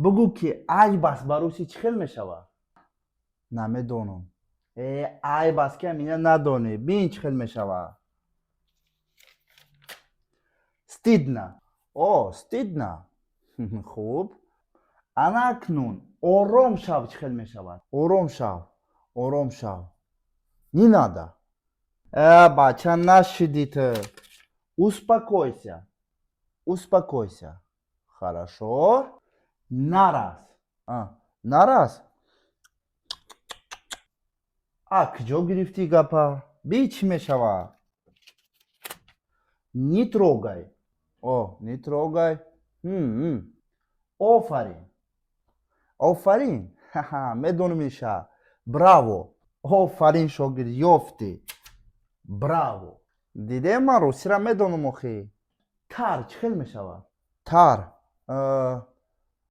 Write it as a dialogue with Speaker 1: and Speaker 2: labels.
Speaker 1: Бугӯ, ки айб аст ба русӣ чӣ хел мешавад?
Speaker 2: Намедонам.
Speaker 1: Э, айб аст, ки амина надонӣ. Бин, чӣ хел мешавад. Стыдно.
Speaker 2: О, стыдно. Хуб.
Speaker 1: Ана акнун ором шав чӣ хел мешавад?
Speaker 2: Ором шав, ором шав, не надо.
Speaker 1: Э, бача, нашидӣ ту. Успокойся.
Speaker 2: Успокойся, хорошо.
Speaker 1: Нарас.
Speaker 2: А, нарас.
Speaker 1: А куҷо гирифтӣ гапа? Би, чӣ мешавад. Не трогай.
Speaker 2: О, не трогай.
Speaker 1: Офарин.
Speaker 2: Офарин. Ха-ха, медонам иша. Браво.
Speaker 1: Офарин, шогирд, ёфтӣ. Браво.
Speaker 2: Дидем, ман русиро медонам охи.
Speaker 1: Тар чӣ хел мешавад?
Speaker 2: Тар.